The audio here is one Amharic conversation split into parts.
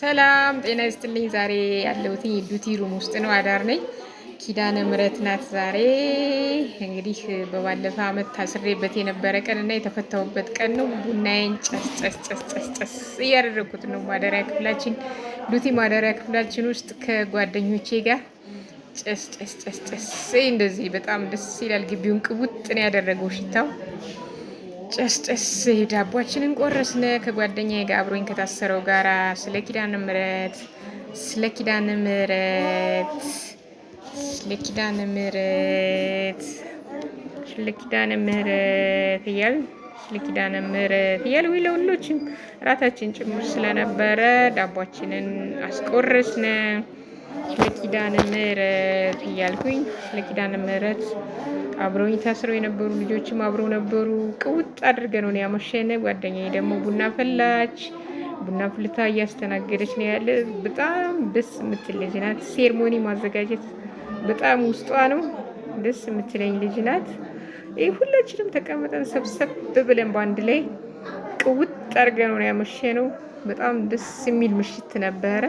ሰላም ጤና ይስጥልኝ። ዛሬ ያለሁት duty room ውስጥ ነው። አዳር ነኝ። ኪዳነ ምሕረት ናት ዛሬ። እንግዲህ በባለፈ አመት ታስሬበት የነበረ ቀን እና የተፈታሁበት ቀን ነው። ቡናዬን ጨስ ጨስ ጨስ ጨስ ጨስ እያደረግኩት ነው። ማደሪያ ክፍላችን duty ማደሪያ ክፍላችን ውስጥ ከጓደኞቼ ጋር ጨስ ጨስ ጨስ ጨስ እንደዚህ በጣም ደስ ይላል። ግቢውን ቅውጥ ነው ያደረገው ሽታው። ጨስ ጨስ ዳቧችንን ቆረስነ ከጓደኛዬ ጋር አብሮኝ ከታሰረው ጋራ ስለ ኪዳነ ምሕረት፣ ስለ ኪዳነ ምሕረት፣ ስለ ኪዳነ ምሕረት፣ ስለ ኪዳነ ምሕረት እያልን፣ ስለ ኪዳነ ምሕረት እያልን ወይ ለሁሎችም እራታችን ጭምር ስለነበረ ዳቧችንን አስቆረስነ። ስለ ኪዳነ ምሕረት እያልኩኝ ስለ ኪዳነ ምሕረት አብረውኝ ታስረው የነበሩ ልጆችም አብረው ነበሩ። ቅውጥ አድርገን ነው ያመሸነ። ጓደኛዬ ደግሞ ቡና ፈላች። ቡና ፍልታ እያስተናገደች ነው ያለ። በጣም ደስ የምትል ልጅ ናት። Ceremony ማዘጋጀት በጣም ውስጧ ነው። ደስ የምትለኝ ልጅ ናት። ይህ ሁላችንም ተቀምጠን ሰብሰብ ብለን በአንድ ላይ ቅውጥ አድርገን ነው ያመሸነው። በጣም ደስ የሚል ምሽት ነበረ።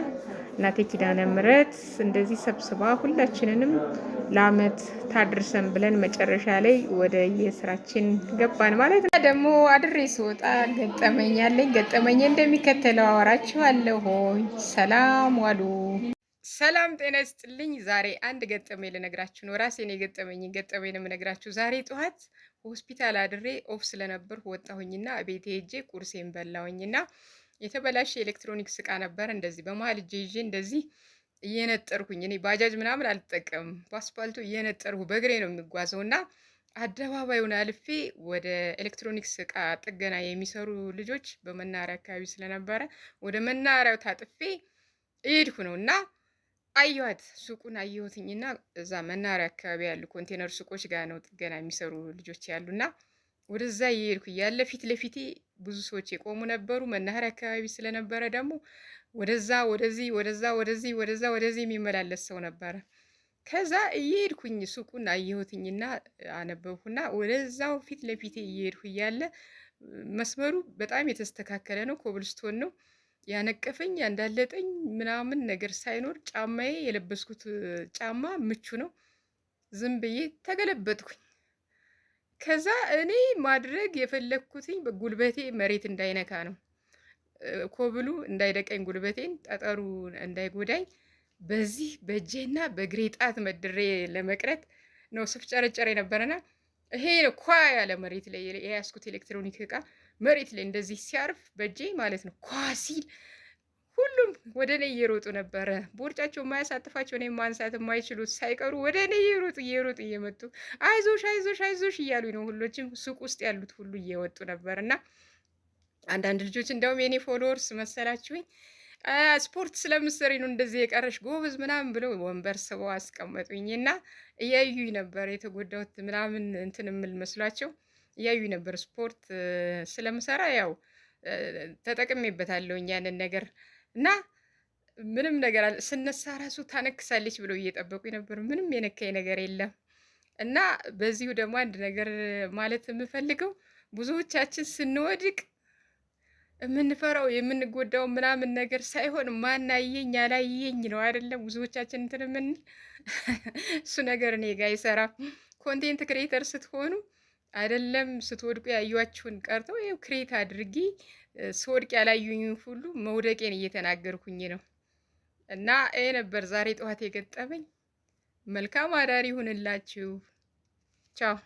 እናቴ ኪዳነ ምሕረት እንደዚህ ሰብስባ ሁላችንንም ለአመት ታድርሰን ብለን መጨረሻ ላይ ወደ የስራችን ገባን ማለት ነው። ደግሞ አድሬ ስወጣ ገጠመኝ አለኝ። ገጠመኝ እንደሚከተለው አወራችኋለሁ። ሰላም ዋሉ። ሰላም ጤና ይስጥልኝ። ዛሬ አንድ ገጠመኝ ልነግራችሁ ነው። ራሴን የገጠመኝ ገጠመኝ ነው የምነግራችሁ። ዛሬ ጠዋት ሆስፒታል አድሬ off ስለነበርኩ ወጣሁኝና ቤቴ ሄጄ ቁርሴን በላሁኝና የተበላሸ ኤሌክትሮኒክስ እቃ ነበር። እንደዚህ በመሀል እጄ ይዤ እንደዚህ እየነጠርኩኝ፣ እኔ ባጃጅ ምናምን አልጠቀምም፣ በአስፋልቱ እየነጠርኩ በእግሬ ነው የሚጓዘው እና አደባባዩን አልፌ ወደ ኤሌክትሮኒክስ እቃ ጥገና የሚሰሩ ልጆች በመናኸሪያ አካባቢ ስለነበረ ወደ መናኸሪያው ታጥፌ እየሄድኩ ነው እና አየኋት፣ ሱቁን አየሁትኝና እዛ መናኸሪያ አካባቢ ያሉ ኮንቴነር ሱቆች ጋር ነው ጥገና የሚሰሩ ልጆች ያሉና ወደዛ እየሄድኩ እያለ ፊት ለፊቴ ብዙ ሰዎች የቆሙ ነበሩ። መናኸሪያ አካባቢ ስለነበረ ደግሞ ወደዛ ወደዚህ፣ ወደዛ ወደዚህ፣ ወደዛ ወደዚህ የሚመላለስ ሰው ነበረ። ከዛ እየሄድኩኝ ሱቁን አየሁትኝና አነበብኩና ወደዛው ፊት ለፊቴ እየሄድኩ እያለ መስመሩ በጣም የተስተካከለ ነው፣ ኮብልስቶን ነው። ያነቀፈኝ ያንዳለጠኝ ምናምን ነገር ሳይኖር ጫማዬ የለበስኩት ጫማ ምቹ ነው። ዝም ብዬ ተገለበጥኩኝ። ከዛ እኔ ማድረግ የፈለግኩትኝ ጉልበቴ መሬት እንዳይነካ ነው። ኮብሉ እንዳይደቀኝ ጉልበቴን፣ ጠጠሩ እንዳይጎዳኝ በዚህ በእጄና በእግሬ ጣት መድሬ ለመቅረት ነው ስፍጨረጨር የነበረና ይሄ ነው ኳ ያለ መሬት ላይ የያዝኩት ኤሌክትሮኒክ እቃ መሬት ላይ እንደዚህ ሲያርፍ በእጄ ማለት ነው ኳ ሲል ሁሉም ወደ እኔ እየሮጡ ነበረ። ቦርጫቸው የማያሳጥፋቸው እኔ ማንሳት የማይችሉት ሳይቀሩ ወደ እኔ እየሮጡ እየሮጡ እየመጡ አይዞሽ አይዞሽ አይዞሽ እያሉ ነው። ሁሎችም ሱቅ ውስጥ ያሉት ሁሉ እየወጡ ነበር እና አንዳንድ ልጆች እንደውም የኔ followers መሰላችሁኝ ስፖርት ስለምሰሪ ነው እንደዚህ የቀረሽ ጎበዝ ምናምን ብለው ወንበር ስበው አስቀመጡኝ እና እያዩኝ ነበር። የተጎዳሁት ምናምን እንትን የምል መስሏቸው እያዩኝ ነበር። ስፖርት ስለምሰራ ያው ተጠቅሜበታለሁ ያንን ነገር እና ምንም ነገር አለ ስነሳ ራሱ ታነክሳለች ብለው እየጠበቁኝ ነበር። ምንም የነካኝ ነገር የለም። እና በዚሁ ደግሞ አንድ ነገር ማለት የምፈልገው ብዙዎቻችን ስንወድቅ የምንፈራው የምንጎዳው ምናምን ነገር ሳይሆን ማን አየኝ አላየኝ ነው አይደለም? ብዙዎቻችን እንትን የምንል እሱ ነገር እኔ ጋ አይሰራም። Content creator ስትሆኑ አይደለም ስትወድቁ ያዩዋችሁን ቀርተው ይኸው create አድርጊ ስወድቅ ያላዩኝ ሁሉ መውደቄን እየተናገርኩኝ ነው። እና ይሄ ነበር ዛሬ ጠዋት የገጠመኝ። መልካም አዳር ይሁንላችሁ። ቻው።